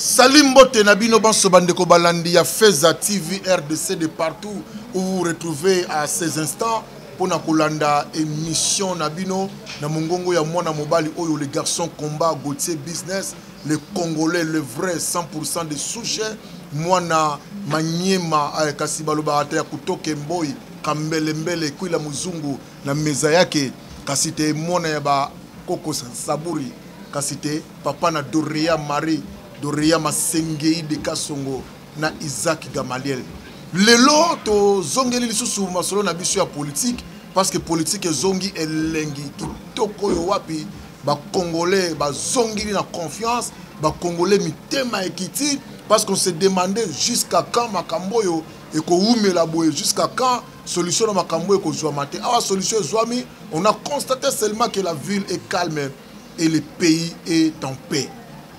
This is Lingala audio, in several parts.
Salut mbote na bino banso bandeko balandi ya Feza TV RDC de partout où vous vous retrouvez à ces instants pona kolanda émission na bino na mongongo ya mwana mobali oyo le garçon combat Gauthier Business le Congolais le vrai 100% de souche mwana manyema eh, kasi balobaka te ya kutoke mboi kambelembele kwila muzungu na meza yake kasi te mwana ya ba koko saburi kasi te papa na Dorea Marie Dorea Masengei de Kasongo na Isaac Gamaliel. Lelo tozongeli lisusu masolo na biso ya politique parce que politique ezongi elengi kitoko oyo wapi ba congolais bazongeli na confiance, ba congolais mitema ekiti parce qu'on se demandait jusqu'à quand makambo oyo ekowumela boye, jusqu'à quand solution na makambo oyo ekozwama te. Awa solution ezwami, on a constaté seulement que la ville est calme et le pays est en paix.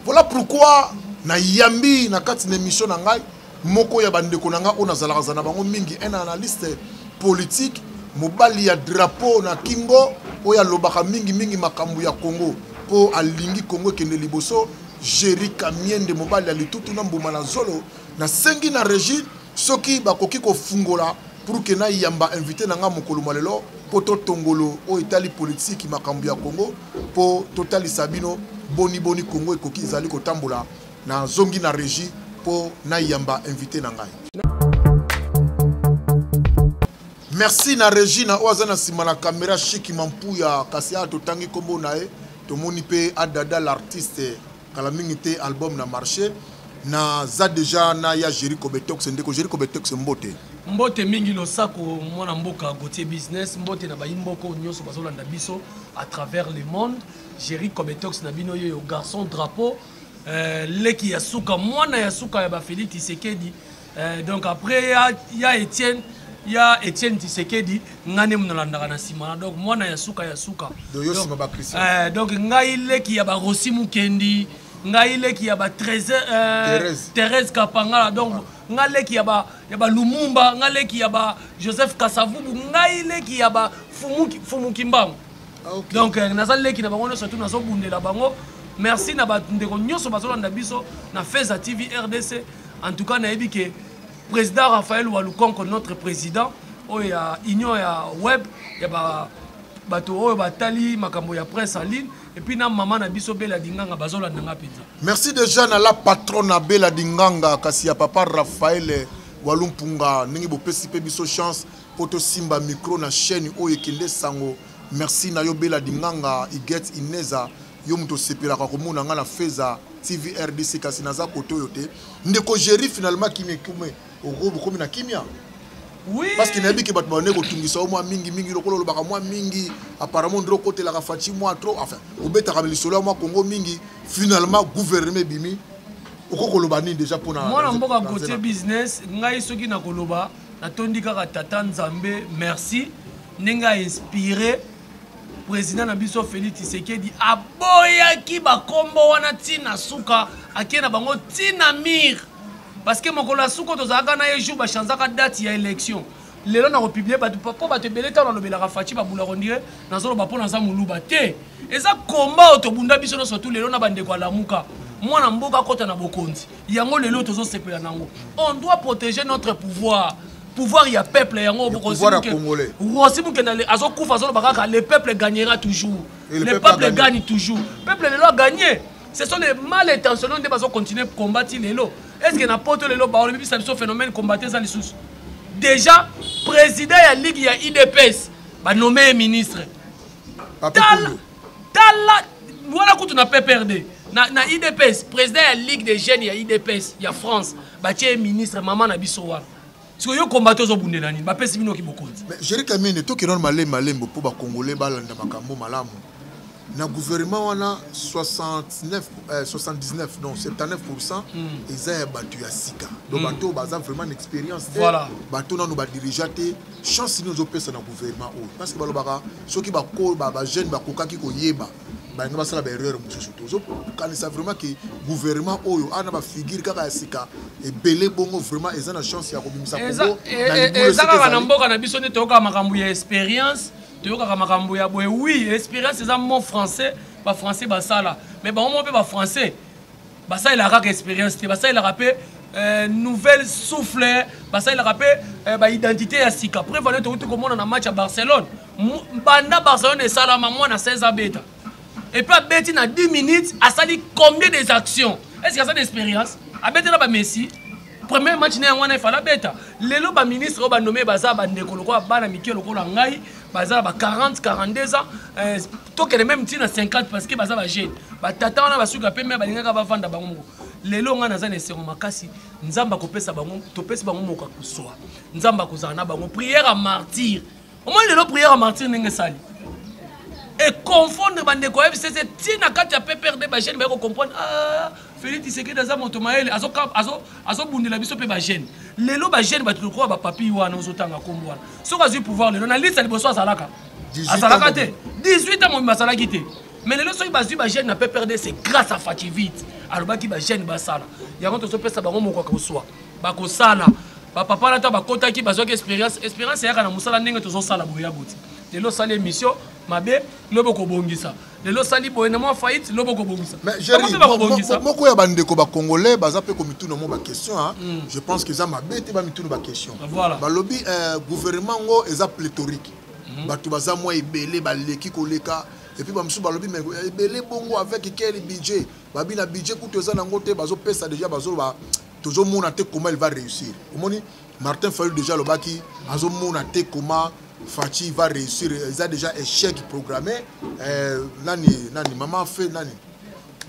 Voilà pourquoi na yambi na kati na émission na ngai moko ya bandeko na ngai oyo nazalaka na bango mingi, un analyste politique, mobali ya drapeau na kingo oyo alobaka mingi mingi makambo ya Congo po alingi Congo ekende liboso, Jerry Kamiende, mobali ya litutu na mbuma na zolo. Nasengi na régie soki bakoki kofungola pour que na yamba invité na nga mokolo mwa lelo po totongolo oyo etali politiki makambo ya Congo po totalisa bino boni boni Congo ekoki ezali kotambola. Na zongi na régie po na yamba invité na ngai. Merci na régie na oyo aza na nsima na caméra Chiki Mampuya, kasi awa totangi kombo na ye, tomoni pe Adada l'artiste kala mingi te album na marché. Na za déjà na ya Jerry Kobetox, ndeko Jerry Kobetox mbote. Mbote mingi losako mwana mboka Gauthier Business, mbote na bayi mboko nyonso bazolanda biso à travers le monde. Jerry Kobetox na bino yoyo garçon drapeau, leki ya suka, mwana ya suka ya ba Félix Tshisekedi. Donc après ya Etienne, ya Etienne Tshisekedi ngane munalandaka na sima, donc mwana ya suka ya suka. Donc, yo sima ba Christian. Donc ngai leki ya ba Rossi Mukendi, ngai leki ya ba Thérèse. Thérèse Kapangala, donc ngai leki ya ba, ya ba Lumumba, ngai leki ya ba Joseph Kasavubu, ngai leki ya ba Fumuki Mbangu. Ah, okay. Donc naza leki na bango nyonso, surtout nazobundela bango. Merci na ba ndeko nyonso bazolanda biso na Feza TV RDC. En tout cas nayebi ke président Raphaël Walukonko, notre président oyo ya union ya web ya ba bato oyo batali makambo ya presse en ligne, et puis na mama na biso Bella Dinganga bazolanda nga mpenza. Merci déjà na la patronne na Bella Dinganga kasi ya papa Raphaël Walumpunga ndenge bopesi pe biso chance po tosimba micro na chaîne oyo ekende sango. Merci na yo Bella Dinganga, Iget Ineza, yo moto osepelaka komona nga na Feza TV RDC kasi naza kote oyo te. Ndeko Jerry finalement kimia kume okomi na kimia. Oui. Parce que nayebi ke bato bande kotungisa yo mwa mingi mingi lokola olobaka mwa mingi, apparemment ndro okotelaka Fatshi mwa trop, enfin obetaka lisolo ya mwa Congo mingi, finalement gouvernement ebimi. Okoki koloba nini déjà mpona mwana mboka Gauthier Business? Ngai soki nakoloba natondi kaka tata Nzambe merci ndenge a inspiré président na biso Félix Tshisekedi, aboyaki bakombo wana tina suka, ake na bango tina mire. Parce que mokolo ya suka tozalaka na ye jour bachanzaka date ya élection. Lelo na kopublier bato po bato ebele ntango nalobelaka Fatshi babula kondire nazoloba mpo naza moluba te. Eza combat oyo tobunda biso nyonso tu lelo na bandeko ya Lamuka. Mwana mboka akota na bokonzi. Yango lelo tozosepela nango. On doit protéger notre pouvoir. Pouvoir ya peuple yango Le pouvoir ya Congolais. Rossy Mukendi azokufa azoloba kaka le peuple gagnera toujours. Et le Le peuple peuple a gagné. gagne toujours. Peuple lelo a gagné. Ce sont les mal intentionnés nde bazo continuer combattre lelo. Est-ce que na poto lelo ba olobi bisa biso phénomène combattre ça lisusu? Déjà président ya ligue ya IDPS ba nommé ministre. Papi Tala, Koulou. tala wana kutu na PPRD. Na IDPS, président ya ligue des jeunes ya IDPS ya France, ba tie ministre maman na biso wana. Siko yo combattre ozo bundela nini? Ba pesi bino ki bokonzi. Mais Jerry Kamene toke non malembe malembe po ba congolais balanda makambo malamu. Na gouvernement wana 79, non, 79% eza ya bato ya sika. Donc bato baza vraiment une expérience te. Bato nanu ba dirigeant te. Chance nini ozopesa na gouvernement oyo? Parce que balobaka soki ba ko, ba, ba jeune bakokaki koyeba, balingi basala ba erreur mosusu te. Ozokanisa vraiment que gouvernement oyo ana ba figure kaka ya sika ebele bongo vraiment eza na chance ya kobimisa Congo na libulu Eza esika kaka na ezali. mboka na biso nde toyokaka makambo ya expérience, toyokaka makambo ya boye. Oui, expérience eza mot français, ba français basala. Mais bango moko mpe ba français. Basalelaka kaka expérience te, basalelaka mpe nouvelle souffle, basalelaka mpe baidentité ya sika. Preuve ane touti komona na match ya Barcelone. Banda Barcelone esalama, mwana 16 abeta et puis abeti na 10 minutes, asali combien des actions? Est ce que asali expérience? Abetela bamessi premier match na yango wana efala abeta. Lelo baministre oyo banome baza bandeko lokola bana mike lokola ngai, baza na ba 40 42 ans, tokende même ntina 50, parce que baza bajeune. Batata wana basuka mpe me balingaka bavanda bango moko. Lelo ngai naza na esengo makasi. Nzambe akopesa bango, topesi bango moka koswa, Nzambe akozala na bango. Prière ya martyr, omoni lelo prière ya martyr ndenge esali econfondre bandeko ya FCC ntina kati ya PPRD. Bajeune baye kocomprendre, ah, Félix Tshisekedi aza moto mayele, azobundela biso mpe bajeune. Lelo bajeune bato lokola bapapi wana ozotanga nkombo wana, soki azwi pouvoir lelo na liste ya liboso azalaka 18 azalaka ans. Te, 18 ans mobimba azalaki te. Mais lelo soki bazwi bajeune na PPRD, c'est grâce à Fatshivit. Alobaki bajeune basala yango, tozopesa bango moko koswa, bakosala. Bapapa na ta bakotaki, bazwaki expérience. Expérience eyaka na mosala, ndenge tozosala boye ya boti. Lelo osali émission mabe, lobi okobongisa. Lelo osali boye na mwa faillite, lobi okobongisa. Mais Jerry, Bango mpe bakobongisa. Moko ya bandeko bacongolais baza mpe komituna mo baquestion, hein. Je pense que eza mabe te bamituna baquestion. Voilà. Balobi gouvernement ngo eza pléthorique, bato baza mwa ebele, baleki koleka. Et puis bamosusu balobi, mais ebele bongo avec quel budget? Babi na budget kutu eza nango te, bazopesa déjà, bazoloba tozomona te comment il va réussir. Omoni Martin Fayulu déjà alobaki azomona te comment Fatshi va réussir, eza déjà échec programmé. Nani nani mama fe nani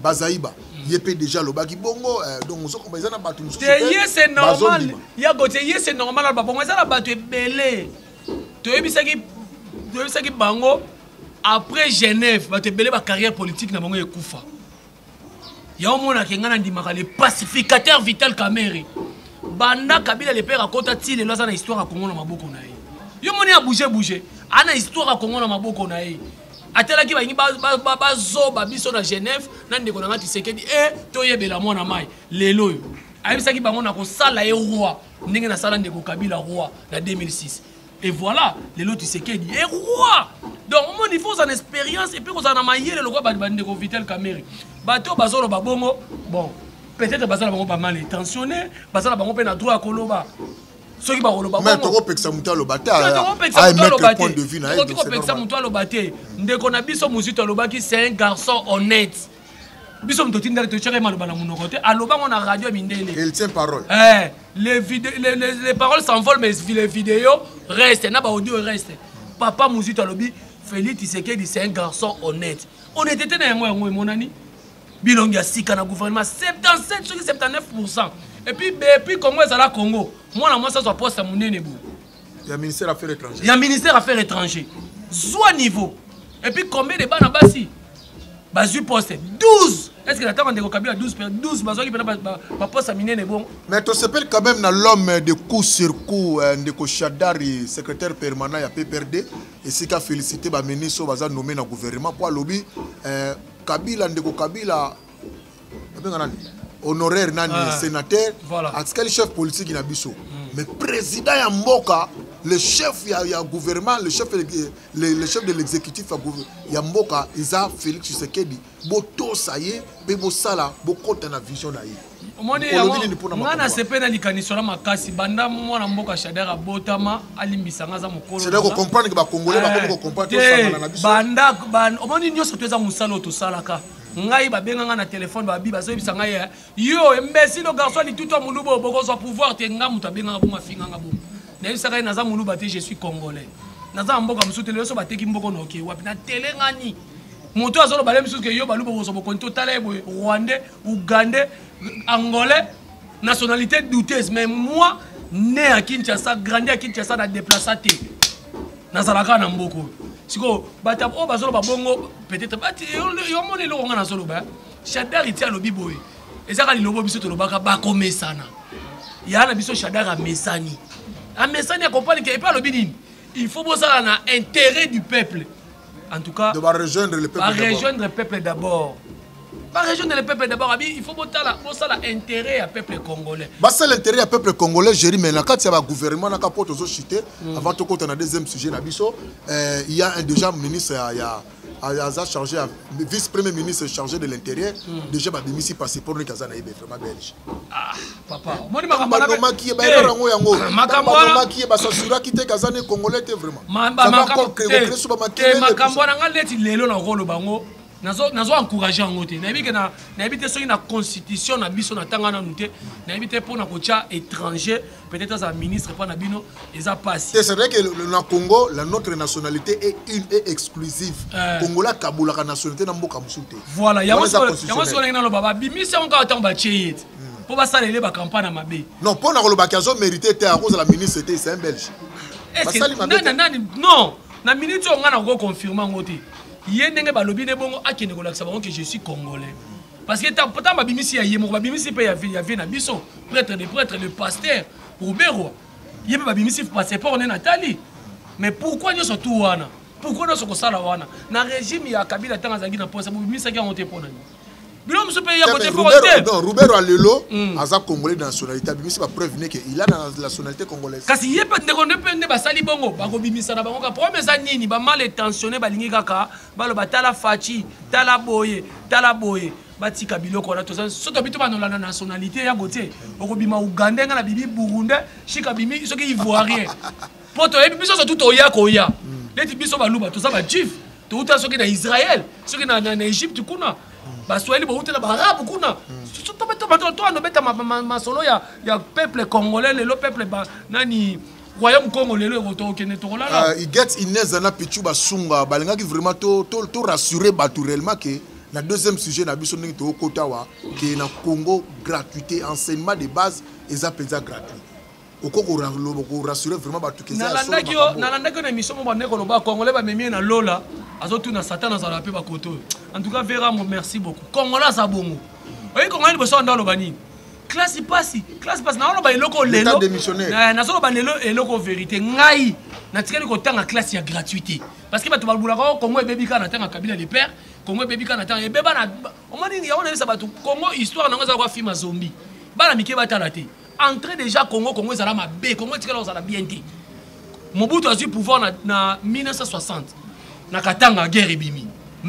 Bazaiba, ye mpe déjà alobaki bongo. Donc ozokoma eza na bato mosusu te mpe ye c'est normal. Bazondima. Ya Gautier, ye c'est normal aloba bongo. Eza na bato ebele, toyebisaki bango après Genève, bato ebele bacarrière politique na bango ekufa. Ya omonaka ngai nandimaka le pacificateur Vital Kamerhe. Banda Kabila le père akota ti lelo, aza na histoire ya Kongo na maboko na ye. Yo moni ya bouge bouge, aza na histoire ya Kongo na maboko na ye. Atelaki balingi bazoba biso na Genève na ndeko na nga Tshisekedi e toyebela mwana mai. Lelo oyo ayebisaki bango na kosala ye roi ndenge nasala ndeko Kabila roi na 2006. Et voilà, lelo Tshisekedi est roi. Donc omoni, il faut ozala na expérience et puis kozala na mayele lokola bato bandeko Vital Kamerhe. Bato oyo bazoloba bongo, bon, peut-être baza na bango bamal intentionné, baza na bango mpe na droit ya koloba soki bakoloba. Mais tokopekisa moto aloba te. Tokopekisa moto aloba point te. De vue na ye, Tokoki donc c'est kopekisa normal. moto aloba te. Ndeko na biso Mozito alobaki, c'est un garçon honnête. Biso moto otindaki, totiaka ye maloba na monoko te, alobango na radio ya mindele. Et il tient parole. Eh, les paroles s'envolent, mais les vidéos restent. Na ba audio reste. Papa Muzito alobi, Félix Tshisekedi, c'est un garçon honnête. Honnêteté na yango yango emonani. Bilongi ya sika na gouvernement 77 soki 79%. Et puis Congo ezala Congo. Mwana mwasi azwa poste ya monene boye. Ya ministère affaires étrangères. Ya ministère affaires étrangères. Zwa niveau. Et puis combien de bana basi bazwi poste? 12. Est-ce que na ntango ndeko Kabila 12 12 bazwaki mpena baposte ya minene bongo? Mais tosepeli quand même na l'homme de coup sur coup, ndeko Shadari, secrétaire permanent ya PPRD, esika félicité baministre oyo baza nommé na gouvernement, po alobi Kabila, ndeko Kabila abenga nani honoraire nani Ah, sénateur, voilà. atikali chef politique na biso, mais président ya mboka, le chef ya gouvernement, le chef de l'exécutif ya mboka eza Félix Tshisekedi. Botosa ye mpe bosala, bokɔta na vision na ye. Omoni Olobi yango nini mpona nga makambo wana? Nasepe na likanisi wana makasi. Banda mwana mboka Shadary abotama, alimbisanga, aza mokolo C'est-à-dire na nga. kocomprendre ke bacongolais bakomi kocomprendre, Te, tosangana na biso. Banda omoni nyonso to eza mosala oyo tosalaka. Ngai babenganga na telefone, babi bazoyebisa ngai, yo imbécile, garçon litutu ya moluba, oyo bokozwa pouvoir te. Nga moto abenganga bongo, afinganga bongo, nayebisaka ye naza moluba te, je suis congolais, naza na mboka mosusu te. Lelo so bateki mboka na oke wapi? Natelengani moto azoloba le misusu ke yo baluba bokozwa bokonzi. Totala ye boye, rwandais, ougandais, angolais, nationalité douteuse. Mais moi, né à Kinshasa, grandi à Kinshasa, na déplaça te, nazalaka na mboka oyo. Sikoyo bato oyo bazoloba bongo, peut-être bati yo moni eloko nga nazoloba. Shadary ti alobi boye, ezaka lilobo biso tolobaka bakomesana ya na biso. Shadary amesani, amesani, acomprendre ke epe alobi nini, il faut bosala na intérêt du peuple en tout cas. De barejoindre le peuple d'abord. Barejoindre le peuple d'abord, barejoindre le peuple d'abord. Abi il faut botala, bosala intérêt ya peuple congolais. Basala intérêt ya peuple congolais, Géri. Mais na kati ya bagouvernement naka po tozochite avant tokota na deuxième sujet na biso, il y a un déjà ministre ya Aza chargé, vice premier ministre chargé de l'intérieur. Déjà babimisi passeport niki aza na ye vraiment belge. Ah papa, omoni makambo wana banomaki ye, baerreur yango yango. Makambo wana banomaki ye, basasuraki te kaza ne congolais te vraiment. Makambo wana, nga neti lelo nakoloba yango, nazo encourage yango te. Nayebi ke nayebi te soki na constitution na biso natanga nanu te, nayebi te mpona kotia étranger peut-être azala ministre mpo na bino eza pasi. C'est vrai que na Congo, la notre nationalité est une et exclusive. Congolais akabolaka nationalité na mboka mosusu te. Voilà, yango sikoyo ndenge naloba, babimisi yango kaka ntango batie ye te mpo basalele bacampagne ya mabe. Non, mpo na kolobaki azo mérité te, akozala ministre te, c'est un belge. Nani nani? Non, na minute oyo ngai nakoki confirme yango te. Ye ndenge balobi nde bongo akende kolakisa bango ke je suis congolais, parce que ntango babimisi ya ye moko, babimisi mpe ya vie na biso, prêtre de prêtre, le pasteur Ruberwa, ye mpe babimisi passeport nde natali. Mais pourquoi nyonso tu wana? Pourquoi nyonso kosala wana na régime ya Kabila? Ntango azalaki na posa, bobimisaki yango te. Mpo na nini bilo mosusu mpe ya kote mpo te? Non, Ruberwa lelo aza congolais de nationalité, abimisi bapreuve ne ke il a la nationalité congolaise. Kasi ye mpe ndeko nde mpe nde basali bongo, bakobimisa na bango. Ka problème eza nini? Bamal intentionné balingi kaka baloba: tala Fatshi, tala boye, tala boye. Batika biloko wana. Toza so tobi to banolanda nationalité yango te. Okobima ugandais, nga na bibi burundais, shika bimi soki ivoirien, mpo toyebi biso surtout toya koya neti biso baluba toza bajuif, touta soki na Israel, soki na Égypte kuna, baswahili bouta na baarabe kuna. Toanobeta masolo ya peuple congolais lelo, peuple nani, royaume Congo lelo ekotokende tokolala. Iget Inez na Pichu Basunga balingaki vraiment to rassurer bato réellement ke na deuxième sujet na biso, ndenge tookota awa, ke na Congo gratuité, enseignement de base eza mpenza gratuit. Okoki korassurer vraiment bato ke nalandaki yo na émission mo bande koloba congolais bamemi ye na lola, azotuna Satan azala mpe bakoto oyo. En tout cas, Veramo, merci beaucoup. Congolais aza bongo. Oyi congolais liboso anda aloba nini? Classe pasi, classe pasi. Naoloba eloko lelo, nazoloba lelo eloko vérité. Ngai natikali kotanga classe ya gratuité, parce que bato balobulaka o Congo ebebi kaka na ntango ya Kabila le père. Congo ebebi kaka na ntango ebeba na omoni yango. Nayebisa bato, Congo histoire nango eza kwa film ya zombie, bana mike batala te. Entrée déjà Congo, Congo ezala mabe, Congo etikala kozala bien te. Mobutu azwi pouvoir na 1960, na Katanga guerre ebimi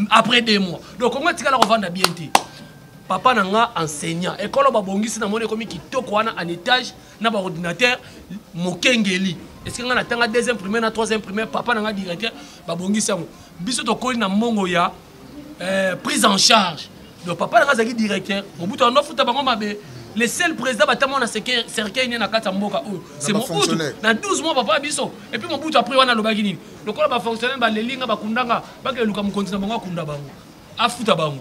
après 2 mois. Donc Congo etikala kovanda bien te. Papa na nga enseignant, ekolo babongisi, namoni ekomi kitoko wana en étage na baordinateur mokengeli. Est-ce nga natanga deuxième primaire na troisième primaire, papa na nga directeur, babongisi yango. Biso tokoli na mbongo ya prise en charge. Donc papa na nga azalaki directeur, Mobutu ando afuta bango mabe. Le seul président batama na cercueil ne na kati ya mboka oyo, c'est Mobutu na 12 mois, papa biso. Et puis Mobutu après wana alobaki nini? Lokola bafonctionnaire balelinga, bakundanga, bakeluka mokonzi na bango, akunda bango, afuta bango.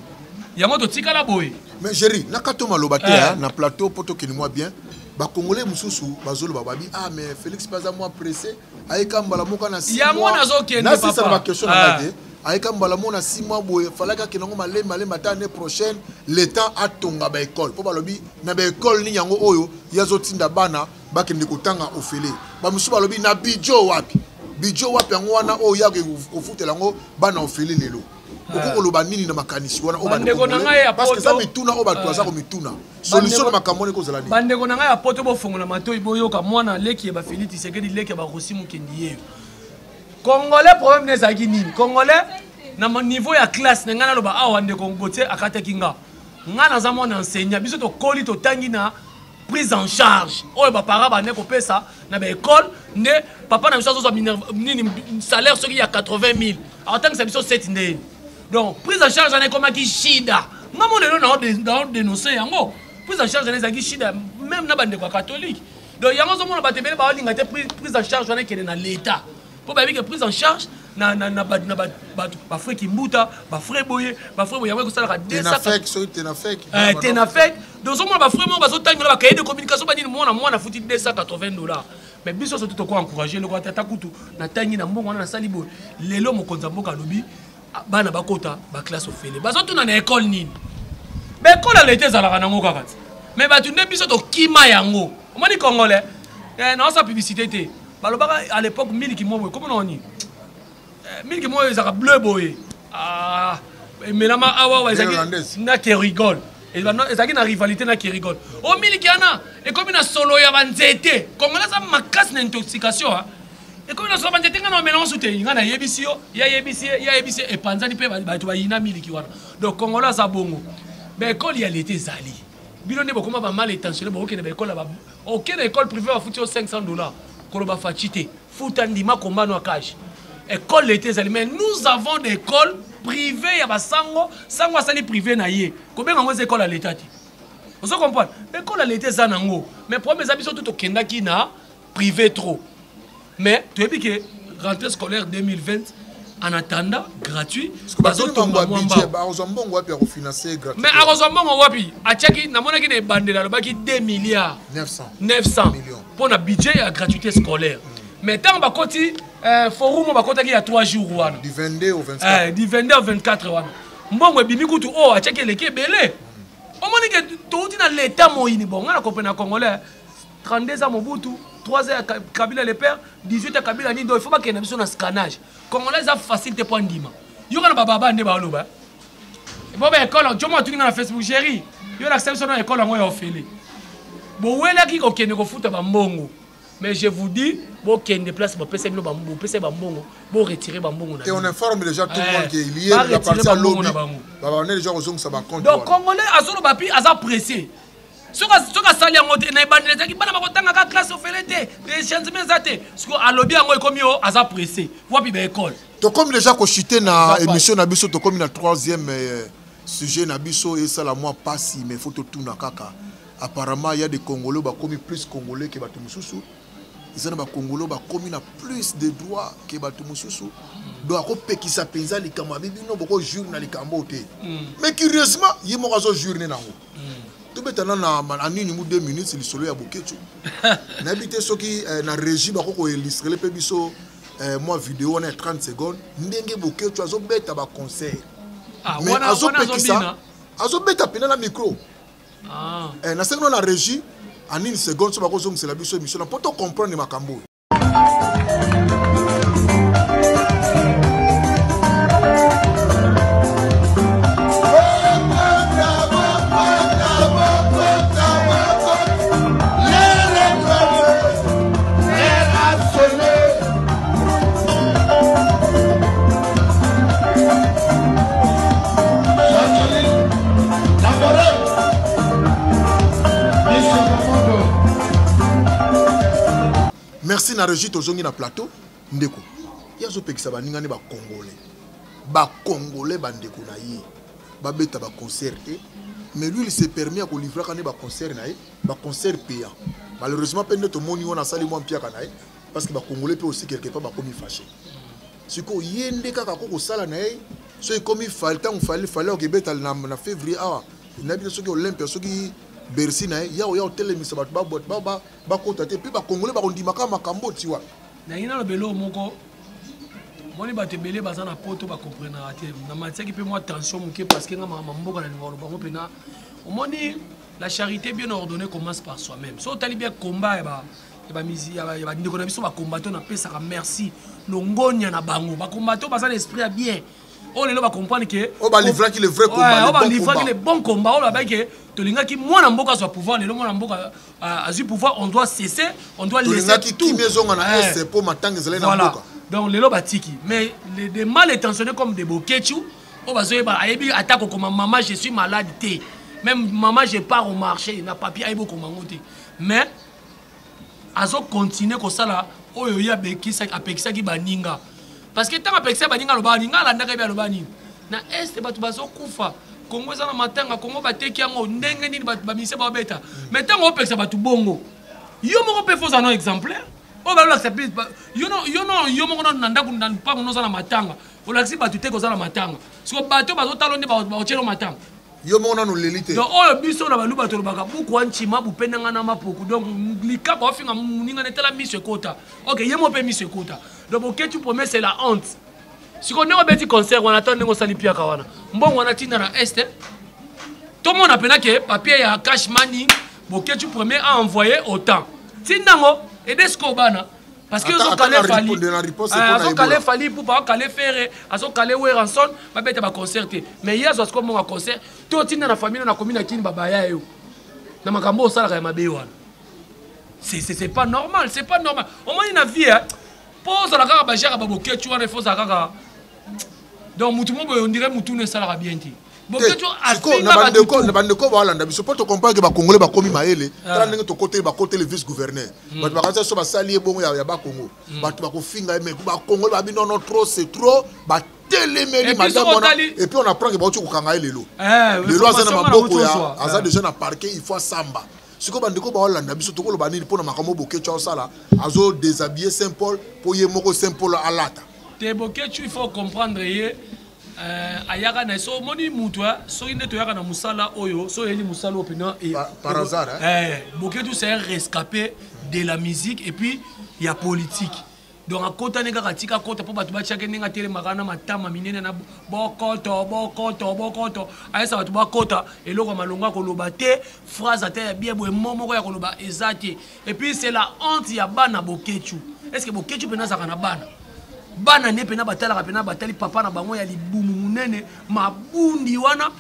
Yango totikala boye. Mais Géri, nakati maloba te na plateau mpo tokende mwa bien. Bacongolais mosusu bazoloba babi: ah mais Félix mpe aza mwa pressé, ayeka mbala moko na Yango nazokende. Nasisana baquestion na ngai te. Ayeka mbala moko na 6 mois boye, falaki akende yango malembe malembe, ata année prochaine, le temps atonga baekole. Mpo balobi na baekole nini yango oyo ye azotinda bana bakende kotanga ofele? Bamosusu balobi na budget wapi, budget wapi yango wana oyo yaka kofutela yango bana ofele lelo? Okoki koloba nini na makanisi wana oyo? Bandeko na ngai ya Parce que eza mituna oyo bato baza komituna. Solution na makambo wana ekozala nini? Bandeko na ngai ya poto, bofongola matoi, boyoka. Mwana leki ya baFélix Tshisekedi, leki ya baRossy Mukendi yeyo. Congolais problème ne ezalaki nini? Congolais na niveau ya classe na ngai, naloba awa, ndeko Gautier akataki nga. Ngai naza mwana enseignant. Biso tokoli, totangi na prise en charge oyo baparent bande kopesa na baekole. Nde papa na biso azozwa nini, salaire soki ya 80 000, akotangisa biso 7 ndeni. Donc prise en charge wana ekomaki shida. Nga mo lelo naodénonce yango. Prise en charge wana ezalaki shida même na bandeko ya catholique. Donc yango ozomona bato ebele baolinga te prise en charge wana ekende na l'état, mpo bayebi ke prise en charge na bato bafrère Kimbuta, bafrère boye, bafrère boye, yango ekosalaka Tenafec. Donc ozomona bafrère moko bazotangela bacahier de communication, banini, mwana mwana afuti 280 dollars. Mais biso surtout toko encourage eloko. Tata kutu natangi na mbongo wana, nasali boye. Lelo mokonzi ya mboka alobi bana bakota baclasse ofele. Bazotuna na ekole nini? Baekole ya leta ezalaka nango kaka ti, mais bato nde biso tokima yango. Omoni congolais, naosa publicité te. Balobaka à l'époque miliki mo boye, komona nini, miliki moko ezalaka bleu boye, emelama awa, ezalaki na Kerigol, ezalaki na rivalité na Kerigol. O miliki wana ekomi na solo ya banzete. Congolais aza makasi na intoxication. Ekomi na soba nzete, nga na omela nsu te. Nga nayebisi yo, ye ayebisi ye, ye ayebisi ye, epanzani mpe bato bayina miliki wana. Donc Congolais aza bongo. Baekole ya leta ezali. Bino nde bokoma ba mal intentionné, bokokende baekole ya ba, okende école privée bafuti yo 500 $, koloba faci te. Futa ndima komba no cage. École leta ezali, mais nous avons des écoles privées ya basango, sango asali privé na ye. Kobenga ngo eza école ya leta te. Ozo comprendre? École ya leta eza nango, mais problème eza biso tout tokendaki na privé trop. Mais toyebi ke rentrée scolaire 2020 en attendant gratuit, bazotonga mwa mbao. Akozwa mbongo wapi ya kofinancer gratuit? Mais akozwa mbongo wapi? Atiaki, namonaki na ebandeli alobaki 2 milliards 900 900 millions mpo na budget ya gratuité scolaire. Mais ntango bakoti forum oyo bakotaki ya 3 jours wana, du 22 au 24, du 22 au 24 wana, mbongo ebimi kutu oyo atiaki eleki ebele. Omoni ke touti na leta moyini. Bon, nga na comprendre na Congolais, 32 ans Mobutu, 3 ans ya Kabila le père, 18 ya Kabila nini. Donc il faut bakende biso na scannage. Congolais eza facile te mpo andima. Yoka na bababa nde baloba bo baekole. Jomo atuni nga na Facebook: "Géri, yo lakisa biso na ekole yango ya ofele." Bowelaki kokende kofuta bambongo, mais je vous dis, bokende place bopesa bino, bopesa bambongo, boretirer bambongo na Et on informe déjà tout le monde qu'il y a la partie à lobby, babane déjà kozongisa bacompte. Donc Congolais azoloba mpi aza pressé. Soki asali yango te, na ebandeli ezalaki bana bakotangaka classe ofele te, changement eza te. Soki alobi yango, ekomi oyo aza pressé. Wapi baekole? Tokomi déjà kochuter na émission na biso, tokomi na troisième sujet na biso. Esala mwa pasi, mais faut totuna kaka. Apparemment, il y a des Congolais bakomi plus Congolais ke bato mosusu. Eza na Bacongolais bakomi na plus de droit ke bato mosusu. Donc akopekisa mpenza likambo abi bino bokojouir na likambo te. Mais curieusement, ye moko azojouir ne nango. Tobetana na nini mu 2 minutes lisolo ya Boketshu. Nayebi te soki na régie bako koillustrer mpe biso mwa video wana ya 30 secondes, ndenge Boketshu azobeta baconcert. Mais azopekisa, azobeta mpena na micro. Nasengi no na régie en une seconde so bakozongisela biso émission na mpo tocomprendre makambo oyo. Merci na régie. Tozongi na plateau. Ndeko, ye azopekisa baninga nde Bacongolais, Bacongolais bandeko na ye babeta baconcert te, mais lui, il se permet ya kolivraka nde baconcert na ye, baconcert payant. Malheureusement mpe nde tomoni wana asali mwa mpiaka na ye, parce que Bacongolais mpe aussi quelque part bakomi fâché. Sikoyo ye nde kaka ko kosala na ye so ekomi Fally, ntango Fally akebeta na février awa, nayebi te soki Olympia, soki Bercy na ye, ya oya otelemisa bato bakota te, mpe Bacongolais bakondimaka makambo ti wapi? Nangi naloba eloko moko. Moni bato ebele baza na poto, bakomprenaka te. Na matiaki mpe mwa tension moke, parce que nga makambo mboka nalinga koloba ngo mpena. Omoni, la charité bien ordonnée commence par soi-même. So otali bien combat ya bandeko na biso bacombattant, napesaka merci, longonya na bango. Bacombattant baza na esprit ya bien oyo lelo bacomprendre ke oyo balivraki le vrai combat. Oyo balivraki le bon combat, oyo babaki ke tolingaki mwana mboka azwa pouvoir. Lelo mwana mboka azwi pouvoir, on doit cesser, on doit laisser tout. Kimia ezonga na Est po matanga ezali na mboka. Donc lelo batiki, mais des mal intentionnés comme des Boketshu oyo bazoyeba, ayebi ata kokoma "Mama, je suis malade" te, même "Mama, je pars au marché" na papier, ayebi okoma yango te, mais azocontinue kosala oyo ye apekisaki baninga. Parce que ntango apekisaki baninga, alobaka nini? Nga alandaka yebi aloba nini na Est. Bato bazokufa, Kongo eza na matanga, Kongo bateki yango ndenge nini, baministère babeta. Mais ntango opekisa bato bongo, yo moko mpe foza no exemplaire oyo balolakisa mpe yo no, yo moko nano na ndako na mpango noza na matanga, olakisi bato te koza na matanga. Siko bato bazotala nde baotielo matanga. Yo moko nano oleli te. Donc oyo biso na baluba tolobaka buku wa ntima bupendanga na mapoku. Donc likabo afinga moninga netala miso ekota. Ok, ye mo mpe miso ekota. Donc Boketshu premier, c'est la honte. Sikoyo ndenge obeti concert wana, ata ndenge osali piaka wana, mbongo wana tinda na Est. Tomona mpena ke papier ya cash money, Boketshu premier a envoyé autant, tindango ede sikoyo bana, parce que azokale Fally, azokale Fally Ipupa, akale Ferre, azokale Werrason, babeta baconcert te, mais ye azwa sikoyo mbongo ya concert to otinda na famille. Na komi na Kini, babaya yo na makambo osalaka ya mabe wana. C'est pas normal, c'est pas normal. Omoni na vie, Mpo ozala kaka bajare baboketshu wana, ifo ozala kaka donc mutu mo boye ondire mutu no esalaka bien te. Boketshu afinga na bandeko balanda biso mpo tocomprendre ke bacongolais bakomi mayele. Ah. Tala ndenge tokoteli, bakoteli vice gouverneur. Bato bakanisa so basali ye bongo ya bakongo, bato bakofinga ye, mais bacongolais babi nono, trop c'est trop, batelemeli madame wana. Et puis on apprend ke bauti kokanga ye lelo. Eh, lelo aza na maboko ya, aza déjà na parquet, il faut asamba. Sikoyo bandeko baolanda biso, tokoloba nini mpona makambo Boketshu aosala? Azo déshabiller Saint Paul mpo ye moko Saint Paul alata. Te, Boketshu, il faut comprendre ye. Ayaka na so, omoni mutu soki nde toyaka na mosala oyo, so oyeli mosala oyo mpena par hasard. Eh, Boketshu, c'est un rescapé de la musique et puis ya politique. Donc akotani kaka, tika akota mpo bato batiaki ndenge atelemaka na matama minene na bokoto bokoto bokoto, ayesa bato bakota. Eloko ya malongo akoloba te, phrase ata ya bien boye mo moko ya koloba eza te. Et puis c'est la honte ya bana Boketshu. Est ce que Boketshu mpena azalaka na bana? Bana ne mpena batalaka, mpena batali papa na bango ya libumu monene mabundi wana,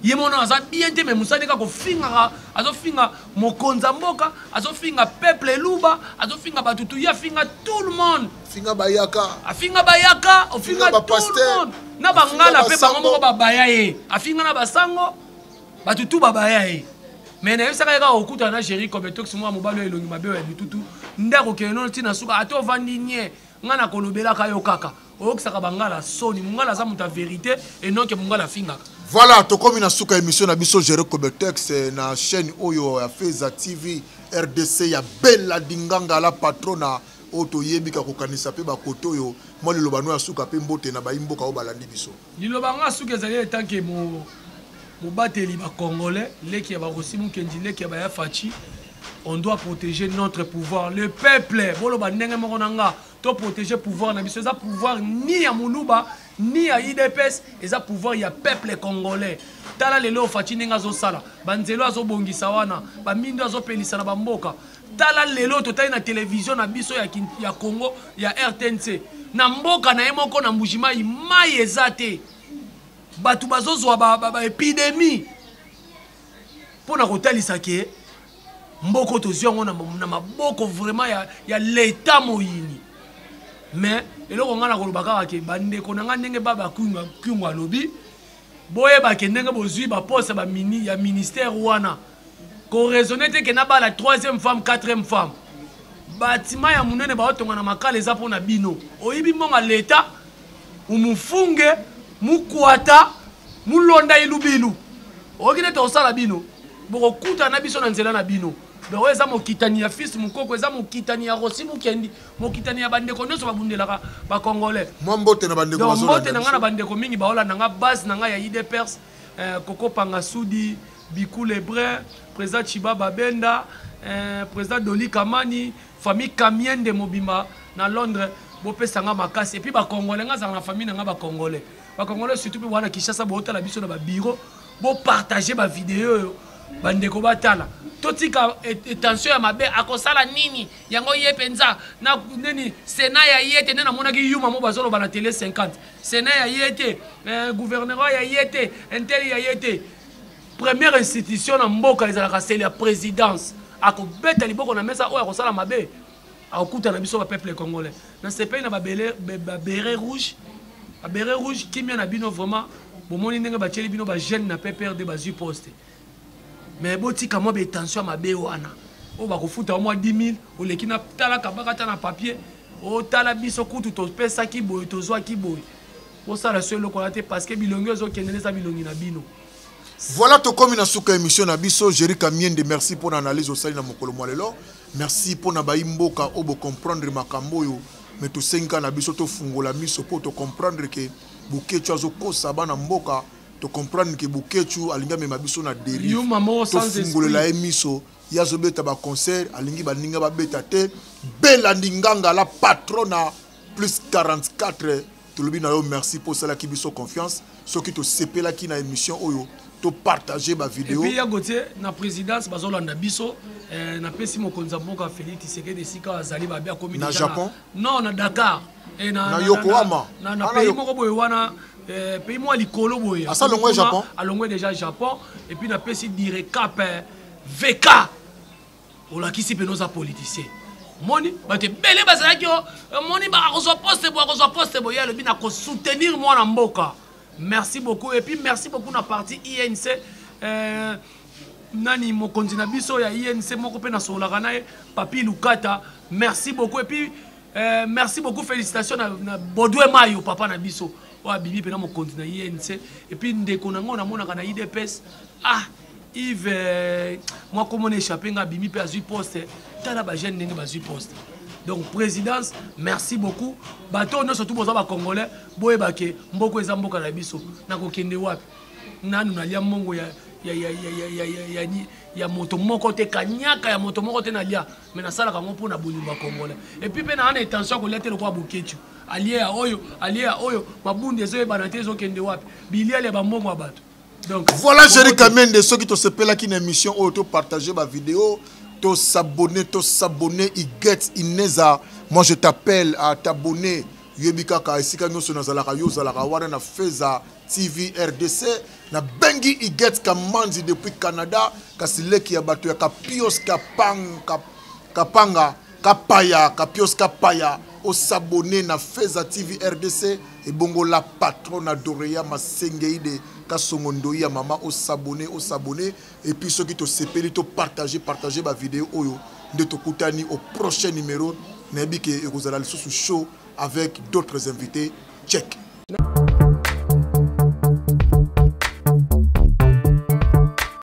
ye mona aza bien te. Me mosali kaka kofingaka, azofinga mokonzi ya mboka, azofinga peuple eluba, azofinga bato tu, ye afinga tout le monde. Finga bayaka. Afinga bayaka, ofinga tout le monde na bangala mpe bango moko babaya ye. Afinga na basango, bato tu babaya ye. Me nayebisaka ye kaka okutana na Géri Cobetox, mwa mobali oyo elongi mabe oyo ya bitutu nde akokende nono ntina suka. Ata ovandi nye, ngai nakolobelaka yo kaka, oyokisaka bangala soni. Mongala aza moto ya vérité et non ke mongala afingaka. Voilà, tokomi na suka émission na biso Géri Cobetex na chaîne oyo ya Feza TV RDC ya Bella Dinganga la patrona oyo toyebi ka kokanisa mpe bakote oyo. Mwa liloba no ya suka mpe mbote na bayi mboka oyo balandi biso. Liloba nga suka ezali etanke mobateli bacongolais, leki ya barosi Mukendi, leki ya baya Faci, on doit protéger notre pouvoir, le peuple. Boloba ndenge moko na nga, to protéger pouvoir na biso. Eza pouvoir ni ya moluba ni ya UDPS, eza pouvoir ya peuple congolais. Tala lelo Faci ndenge azosala banzelo, azobongisa wana bamindo, azopelisa na bamboka. Tala lelo totali na televizio na biso ya Congo ya RTNC, na mboka na ye moko na Mbujimai mai eza te, bato bazozwa baépidémie ba, ba mpo na kotalisa ke mboka tozwi yango na maboko vraiment ya leta moyini. Mais eloko ngai nakoloba kaka ke bandeko na ngai, ndenge baba Kyungu alobi, boyeba ke ndenge bozwi baposte ya ministère wana, koraisonne te ke nabala troisième femme, quatrième femme. Batima ya monene baotonga na makala eza mpo na bino. Oyibi mbongo leta, umufunge mukwata mulonda ilubilu, oyoki nde tokosala bino, bokokutana na biso na nzela na bino. Donc oyo eza mokitani ya fils Mokoko, eza mokitani ya Rosi Mukendi, mokitani ya bandeko nyonso babundelaka bacongolais. Mwa mbote na bandeko. Mbote na ngai na bandeko mingi baolanda nga, base na ngai ya UDPS, Koko Panga Sudi, Biku Lebrun, président Chiba Babenda, président Doli Kamani, famille Kamiende mobimba na Londres, bopesa nga makasi. Et puis bacongolais, nga azala na famille na nga bacongolais, bacongolais surtout mpe wana Kinshasa, bootala biso na babiro, bopartage bavideo oyo, bandeko batala. Totika tension ya mabe. Akosala nini yango ye mpenza na nini? Sénat ya ye te. Nde namonaki yuma mo bazoloba na télé 50, sénat ya ye te, gouvernement ya ye te, intel ya ye te. Première institution na mboka ezalaka sele ya présidence. Akobeta liboko na mesa, oyo akosala mabe akokutana biso bapeuple congolais. Nasepeli na baberet rouge, baberet rouge, kimia na bino vraiment. Bomoni ndenge batieli bino bajeune na PPRD, bazwi poste, mais botika mwa batension ya mabe wana oyo bakofuta mwa 10 000 oleki na tala kabaka ta na papier. Otala biso kutu topesaki boye, tozwaki boye. Bosala so eloko wana te, parce que bilongi ezokende eza bilongi na bino. Voilà, tokomi na suka émission na biso. Géri Kamiende, merci pour l'analyse osali na mokolo mwa lelo. Merci pour na bayi mboka oyo bocomprendre makambo oyo. Mais tosengi kaka na biso tofungola miso mpo tocomprendre ke Boketshu azokosa bana mboka, tocomprendre ke Boketshu alingi amema biso na dérive. Tofungolela ye miso. Ye azobeta baconcert, alingi baninga babeta te. Bela Ndinganga la patrona plus 44, tolobi na yo merci mpo osalaki biso confiance. Soki tosepelaki na émission oyo, topartage bavideo. Et puis ya Gautier, na présidence bazolanda biso. Napesi mokonzi ya mboka Félix Tshisekedi, esika azali, babi akomi na Japon. Non, na Dakar. Na Yokohama. Na pays moko boye wana, pays moko ya likolo boye. Asa alongwe Japon. Alongwe déjà Japon. Et puis napesi direcap VK, olakisi mpena oza politicien. Moni bato ebele bazalaki o moni akozwa poste boye, akozwa poste boye, alobi na kosoutenir mwana mboka. Merci beaucoup, et puis merci beaucoup na parti INC. Nani mokonzi na biso ya INC moko mpe nasololaka na ye, Papi Lukata, merci beaucoup. Et puis merci beaucoup, félicitations na Baudouin Mayo, papa na biso oyo abimi mpena mokonzi na INC. Et puis ndeko na ngo namonaka na UDPS, ah Yves, mwa komona échappé nga, abimi mpe azwi poste. Tala bajeune ndenge bazwi poste. Donc présidence, merci beaucoup. Bato oyo nyonso tu boza bacongolais, boyeba ke mboka eza mboka na biso. Nakokende wapi? Nanu nalia mbongo ya moto moko te, kanyaka ya moto moko te nalia, mais nasalaka yango mpona bolingo ya congolais. Et puis mpe naa na intention ya kolia te lokola Boketu alie ya oyo, alie ya oyo, mabundi ezoyebana te ezokende wapi, biliali ya bambongo ya bato. Donc voilà, Jerry Kamende, soki tosepelaki na émission oyo, topartage bavideo, tosabonner, tosabonner. Iget Ineza, moi je t'appelle à t'abonner. Yoyebi kaka esika nyonso nazalaka, yo ozalaka wana na Feza TV RDC. Nabengi Iget Kamanzi depuis Canada, kasi leki ya bato ya Kapios Kapang, Kapanga Kapaya, Kapios Kapaya, osabonner na Feza TV RDC. Ebongo la patronne Dorea Masengeide Kasongo Ndoi ya mama, osabonner, osabonner. Et puis soki tosepeli, topartage, partage bavideo oyo. Nde tokutani au prochain numéro. Nayebi ke ekozala lisusu show avec d'autres invités. Check.